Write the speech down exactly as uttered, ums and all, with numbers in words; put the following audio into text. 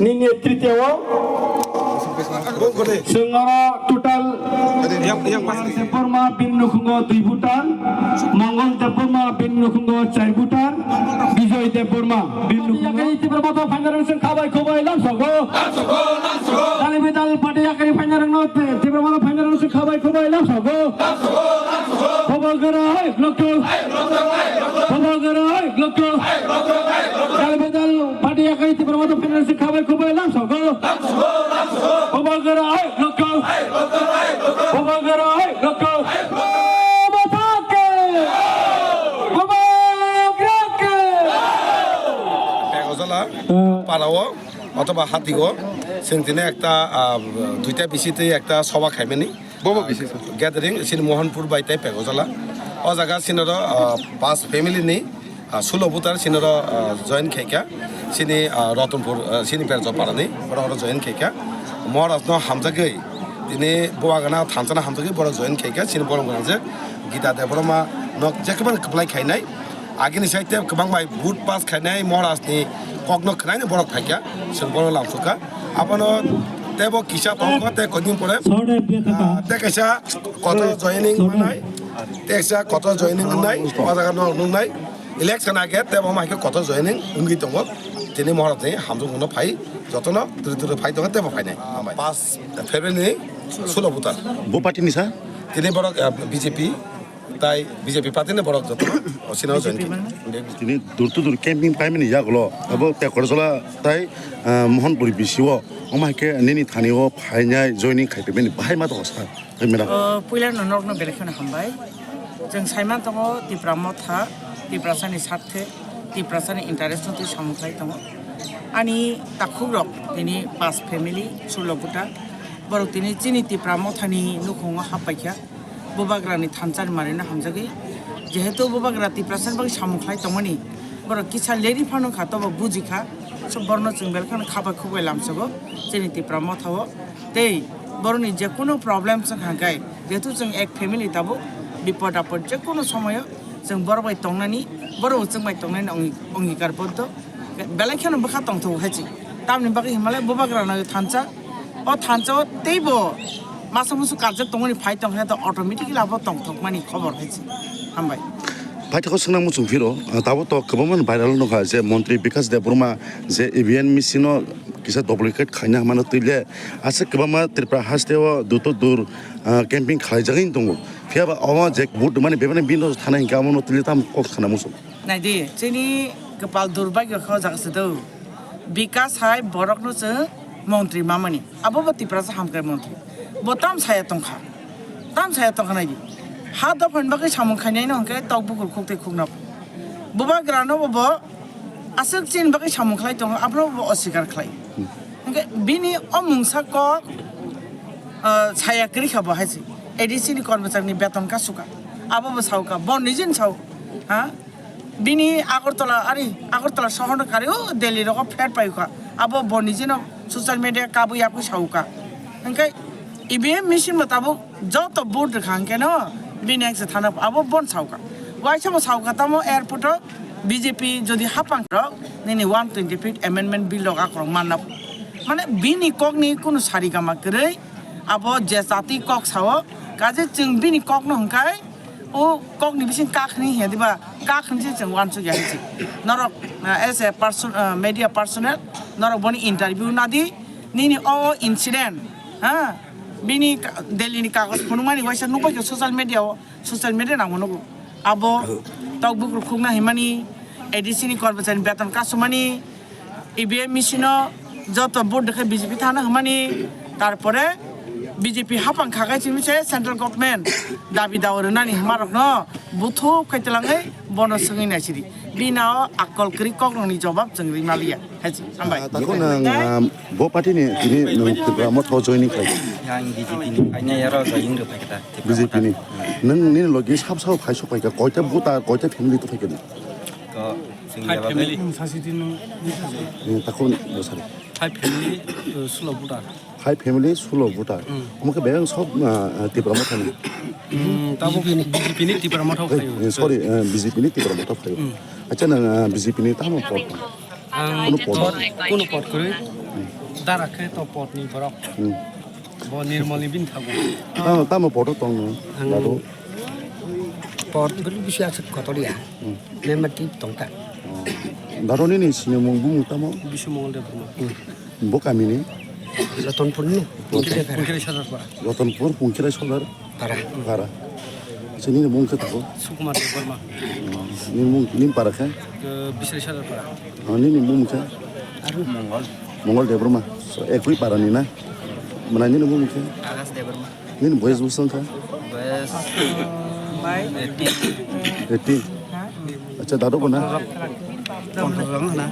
Nini tritiyo. Chwng oro total Debbarma bini nukhungo dui voter, Mongol Debbarma bini nukhungo char voter, Bijoy Debbarma bini nukhungo. Yakari Tipra Motha phainarok chwng khabai khubai lamsogo. Dal bidal party yakari phainarokno Tipra Motha phainarok chwng khabai khubai lamsogo. Bobagwra hai lokto. Bobagwra hai lokto. Dal bidal party yakari Tipra Motha phainarok chwng khabai khubai lamsogo. Bobagwra hai lokto. Bobagwra hai lokto. Bobagwra ke. Bobagwra ke. Pegojala, parao, otoba hatigo, chwng tini ekta, ah, duita bisi tei ekta soba khaimani. Bobo bisi. Gathering, chini Mohanpur bai tei Pegojala. O jaga chini oro, ah, pas family ni, ah, sulo butar chini oro, ah, join khaikha. Chini, ah, Ratanpur, ah, chini Berjapara ni, oro oro join khaikha. Maharaj no hamjagwi, tini Bubagra thansa no hamjagwi borok join khaikha. Chini borok rok je Gita Debbarma no jekwbang kwplai khainai. Agini side tei kwbang bai vote pass khainai Maharaj ni kokno khwnaino borok phaikha, chwng borok lamsukha. Abono teibo kisa tongkha tei koidin pore, ah, tei kaisa kotor joining manai, tei kaisa kotor joining wngnai, o jaga no nungnai. Election age teibo mai khe kotor joining wngwi tongo. Tini Maharaj ni hamjwk no phai, jotono turi turi phai tongo teibo phainai. Pas February ni sulo butar. Bo party ni sa? Tini borok, ah, B J P. Tai B J P party ni borok joto o sino join khe. Tini dur to dur camping paimani yagulo abo Tekorjala tai, ah, Mohanpuri bisio, omo hai khe nini thani o phainai joining khai phaimani bahai ma tong sa, hai mera. O puila no nok no belai kheno hambai. Chwng saiman tongo Tipra Motha, Tiprasa ni sarthe, Tiprasa ni interest no twi samung khlai tongo. Ani takhuk rok tini pas family, sulo buta. Borok tini chini Tipra Motha ni nukhungo hap paikha. Bubagrani thansa ni manwino hamjagwi, jehetu Bubagra Tiprasani bagwi samung khlai tongmani, borok kisa leri phano kha, tobo bujikha, so borno chwng belkhano khabai khubai lamsogo chini Tipra Mothao. Tei boroni jekunu problem chwng kha khe, jehetu chwng ek family tabuk, bipod apod jekunu somoyo chwng borok bai tongnani, borok bo chwng bai tongnani ongi-, ongikar boddo. Belai kheno bwkha tongthogo hai se. Tamni bagwi hinmale Bubagrano thansa, o thansa o teibo masa musu karjak tongmani phai tongkhe to automatically abo tongthokmani khobor hai se. Hambai. Paithakgo swngnang muchung phiro, ah, tabuk to kwbangma viral nukha je Montri Bikash Debbarma je E V M machine no kisa duplicate khaina hwnmano twi le aswk kwbangma Tripura haste o dur to dur, ah, camping khlaijagwi tongo. Phiya ba omo je vote rwmani bebani bini thana hinkhe amo no twi le tamo kok sana muchung. Naidi, chini kwpal durbagyo khe o jaga se do. Bikas hai borokno chwng montri mamani. Abo bo Tiprasa hamkrai montri. Bo tam saya tongkha. Tam saya tongkha naidi. Ha dophani bagwi samung khainai no hwnkhe tok bukur khuk tei khuk nap. Bubagrano bo, bo aswk chini bagwi samung khlai tongo, abono bo osikar khlai. Hwnkhe bini o mungsa kok, ah, saya kwrwi kha bo hai se. A D C ni kormochari ni beton ka suka. Abo bo sauka, bo nijin sau. Ha? Bini Agartala, ari Agartala sohorno kari o Delhi rogo flat paikha. Abo bo nijino social media kabui yakui sauka. Hingke E V M machine bo tabuk joto vote rwkha hingke no bini ekse thana abo bon sauka. Waisa bo sauka tamo airport o B J P jodi hapang rok nini one twenty fifth amendment bill rok akorok manna. Mane bini kokni kunu sari gama kwrwi abo je jati kok sao kaje chwng bini kokno hingkai o kokni bising kak hini hiya diba kak hini se chwng wansuk ya hisi. Norok ah, as a person ah, media personnel norok boni interview nadi nini o incident ha bini ka- Delhi ni kagoj phunukmani waisa nukbai kha social media o social media nang nugo abo tok bukur khukna himani A D C ni kormochari beton kasumani E V M machine o joto vote dekhe B J P thana hwnmani, tarpore B J P hapang khagai chini se central government dabi dawa rwnani hwnmarokno buthuk khai twlangwi bono swngwi naisidi. Bini o akol kwrwi kokrokni jobab chwng rwi maliya. Hai se, hambai. Ah, takhuk nang, ah, bo party ni tini nwng Tipra Motha joining khai? Yang B J P ni kainai aro joining rw phaikha da, Tipra B J P ni. Motha. Nwng nini logi sab sabo phai sok phaikha, koita voter, koita family to phaikha ni? To, chwng Five bebak family. Nwng sasi di nwng. Eh, takhuk bo sari. Five family, uh, sulo voter. Five family, sulo voter. Hmm. Omo khe bebak sob, ah, ah, Tipra Motha ni. Hmm, tabo B J P ni Tipra Motha Eh, phaio. Eh, sorry, eh, B J P ni Tipra Motha phaio. Hmm. Acha nwng, ah, B J P ni tamo pot? Ang Kuno pot? pot, kuno pot kwrwi. Dara khe to pot ni borok. Hmm. Bo Nirmal ni bini thago. Tamo, tamo poto tong no? Ang Dado? Pot beri bisi aswk kotor ya. Hmm. Member tip tongka. Oh. Dado nini sinimung bumung tamo? Bisu Mongol Debbarma. Hmm. Bo kami ni? Ratanpur ni. Ratanpur. Pungkiri Sadar Para. Ratanpur, Pungkiri Sadar Para. Para. Acha nini mung khe tamo? Sukumar Debbarma. Oh. Nini mung, nini para khe? Ke Bisari Sadar Para. Oh, nini mung khe? Aru Mongol. Mongol Debbarma. So, ekui para ni na? Mana nini mung khe? Agas Debbarma. Nini boyes bwswng kha? Boyes eighteen. Eighteen. Acha, dado bo na? Pondro jong na.